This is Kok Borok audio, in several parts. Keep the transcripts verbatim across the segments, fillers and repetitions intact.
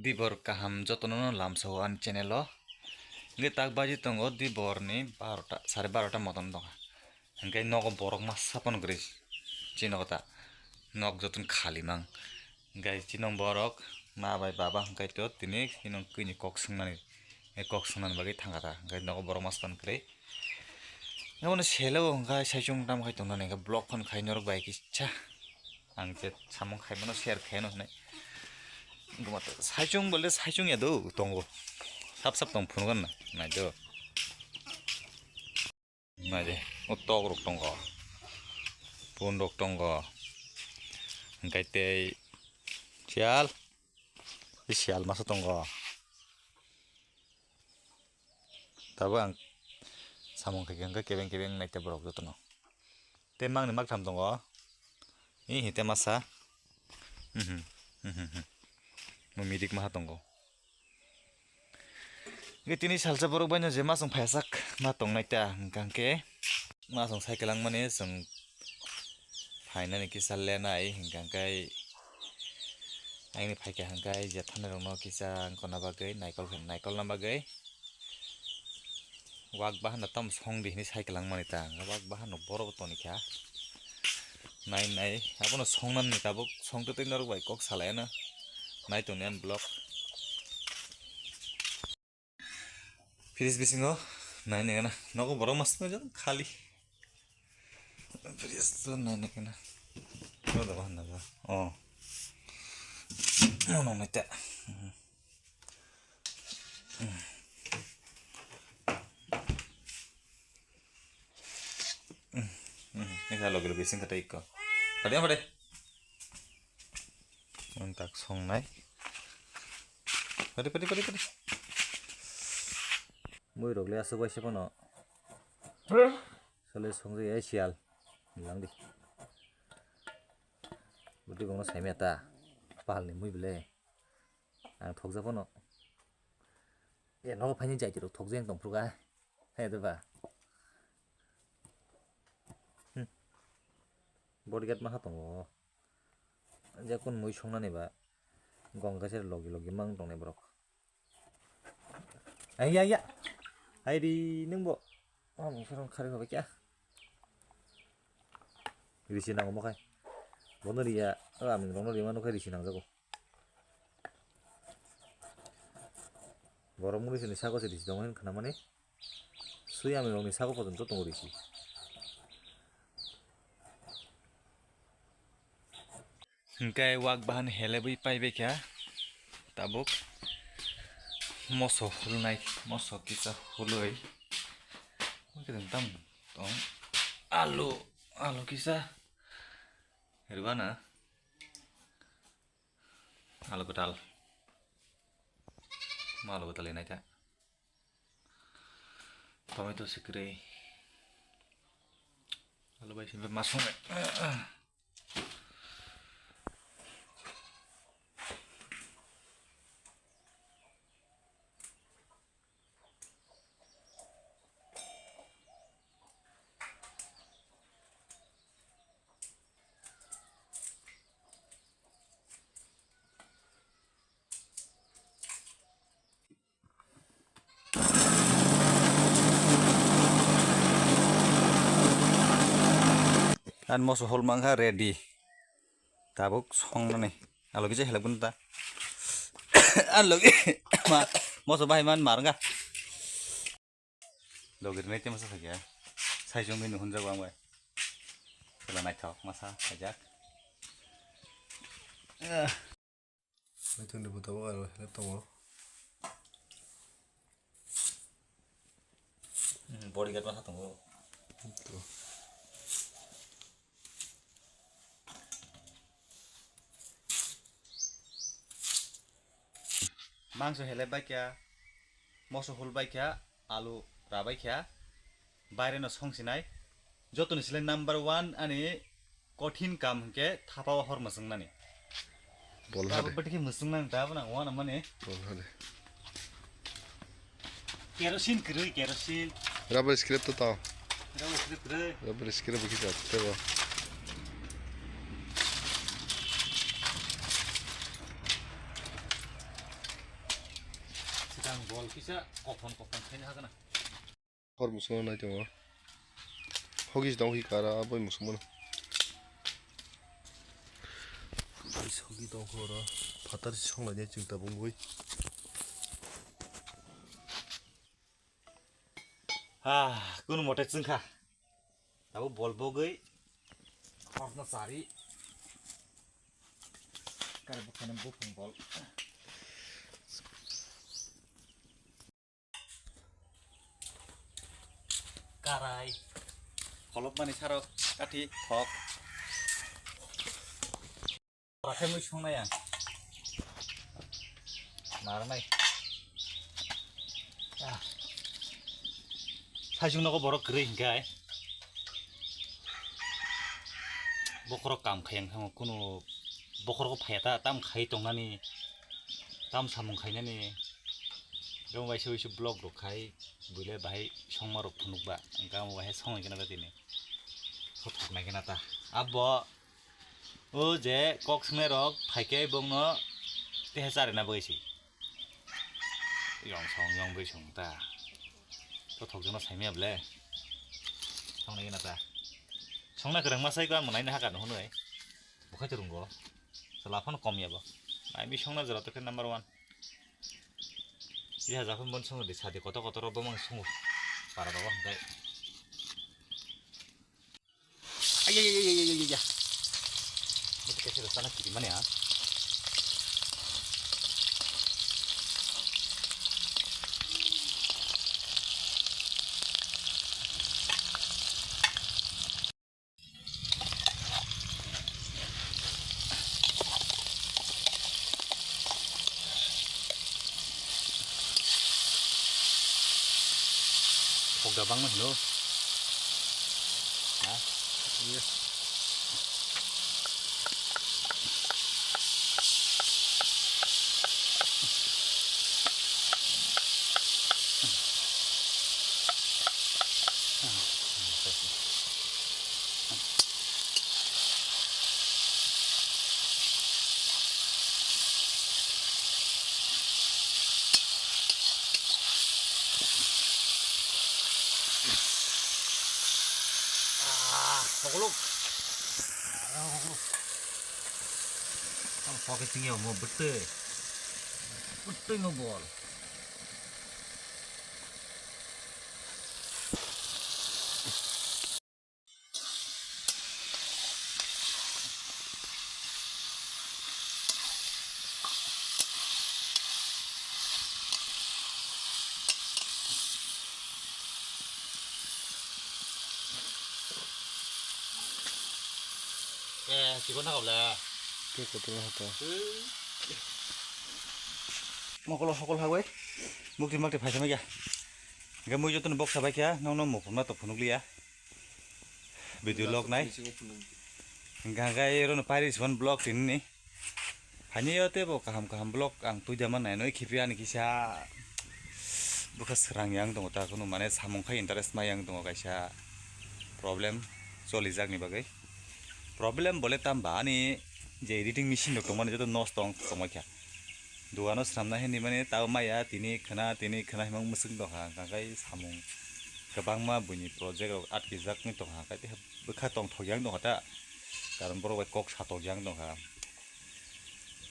Dibor kaham jotono no lamsao ani channel o. Hingke tak baji tongo dibor ni barota, sare barota motom tongkha. Hingke nogo borok masa pono kwrwi. Chini nogo ta nok jotono khali mang. Hingke chini borok ma bai baba hingke to tini chini kwini kok swngnani, e kok swngnani bagwi thangkha ta. Hingke nogo borok masa pono kwrwi. Abono selo hingke saichung tam khai tongnani hingke vlog phano khai norok bai kisa. Ang je samung khaimano share khaino hinwi. Wngkha saichung bole saichung ya do tongo. Sap sap tong phunukgo na. Nai do. Nai de. O tok rok tongo. Pun rok tongo. Hingkai tei sial. Tei sial masa tongo. Tabuk ang samung khaikhe hwnkhe kebeng kebeng naitya borok jotono. Tei mangni maktham tongo. Ih, tei masa. Mhm, mhm, mhm. Mo midik maha tongo. Ge tini salsa borok baino je masong phaisak ma tong naitya hwnkha hwnkhe. Masong cycle langmani chwng phainani kisa lenai hwnkha hwnkhe. Aini phaikha hwnkhe je thanai rokno kisa wngkona bagwi naikol, naikolna bagwi. Wak bahano tamo song di hinwi cycle langmani ta. Wak bahano boro bo toni kha. Nai nai abono songnani tabuk songtwi twi norok bai kok salai ano. Nai tongni ani vlog. Fridge bisingo nai nai gana. Nogo borok mas nai jang khali. Fridge to nai nai gana. Nogo bahana ba. Oh. Nono nai ta. Eka loge loge sing kata ikko. Pade pade. Ang tak songnai. Pade pade pade pade. Mui rok le aswk bai se phano. Sale songjak ya sial. Lang di. Budi bongno saimya ta. Pahal ni mui bele. Ang thokjak phano. E nogo phaini jaitirok thokjak wng tongphuru ka. Hai da ba. Hmm. Bodyguard maha tongo. Jakun mui songnani ba. Gong kaisa logi logi mang tongnai borok. Ai ya ya. Hai di nung bo. Oh, mung sarong khari hobe kya. Risi nango mo khai. Bono riya. Oh, aming rongno rima no khai risi nangjago. Borok mui sini sako se risi tongo hin khna mani. Sui aming rongni sako pojonto tongo risi. Hingke wak bahan helebwi paibaikha tabuk moso hulnai, moso kisa huloi. Tam tong alu, alu kisa ribana, alu kwtal, ma alu kwtal inai ta. Tomato sikri. Lalu bai sini masuk. An moso hol mangkha ready. Tabuk songnani. Alo kisa helak ta. An logi ma moso bahai man marga. Logi nai te masa sakya. Sai jong ni hunjak bang bai. Kala nai thok masa sajak. Naithok ni buta bo aro helai tongo. Hmm, bodyguard ma sa tongo. To. Mangso helai bai kha, moso hul bai kha, alu ra bai kha, baire no song sinai. Joto ni sile number one ani kothin kam hwnkhe thapa o hor mwswng nani. Bolha de. Bwtwi khe mwswng nani ta bwna wana mani. Bolha de. Kerosene kwrwi, kerosene. Rubber scrap to tao. Rubber scrap kwrwi. Rubber scrap bwkhe ja tebo. Ang bol kisa kophon kophon khaina hagana. Hor musumo nai tongo. Hogis dong hi kara aboi musumo. Hogis dong horo. Phatar si song lai chwng tabung boi. Ah, kunu mote chwngkha. Tabuk bol bogwi. Hokno sari. Kare bukhani buphang bol. Karai. Kholopmani sarok kathi thok. Rakhai mui songnai ang. Narnai. Ah. Sajung nogo borok kwrwi hinkhai. Bokhorok kam khai ang thango, kunu bokhorok phaiya ta, tam khai tongnani, tam samung khainani. Gamo waisa waisa vlog rok khai, buile bahai songma rok phunukba, gamo bahai songwi gana ta tini. Kho thoknai gana ta. Abo. O je kok swngnai rok phaikhe bongno teha charina bagwi si. Yong song yong bwi song ta. To thok jono saimaya ble. Song nai na ta. Song na kwrang ma sai ko ang nai na haka no hwnwi. Bo khai to rungo. Sala phano kom ya bo. Ai mi song na jora to khe number one. Ye ha jakhon bon song di sadi koto koto ro bo mang song. Para ro hwngai. Ayayayayayaya. Ito kasi rasa na kiri mana ya? Pok da bang no. Ha? Iya. Ah, hoklok. Ah, hoklok. Ang pocket tingya mo betul. Betul mo bol. Eh, chikon na kabla. Ke kotor na hata. Mokolo hokol hagoi. Mukti makti phaisa mega. Ga mui joton box sabai kya, nong nong mukti ma to phunuk liya. Video log nai. Hingkha hingkha ero no Paris one vlog tini ni. Haini yo tebo kaham kaham vlog ang tui da man nai noi khipi ani kisa bwkha srang yang tongo ta kunu mane samung khai interest ma yang tongo kaisa problem choli jak ni bagwi. Problem bole tam ba ani je editing machine rok tongmani joto nosto wng tongma kha. Dugano swnamna hinwi mani tabo maya tini khwna tini khwna himang mwswk dongkha, hwnka khe samung kwbangma buini project rok atkijak wngwi tongkha, hwnka khe bwkha tongthok yang dongkha ta, karon borok bai kok satok yang dongkha.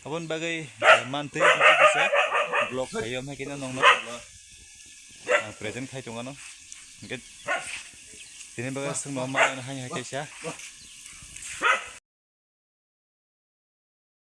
Aboni bagwi mantwi kisa vlog khaio, hwnba khe nongno ang present khai tongano, hwnkhe tini bagwi swngno ma hai hai kaisa.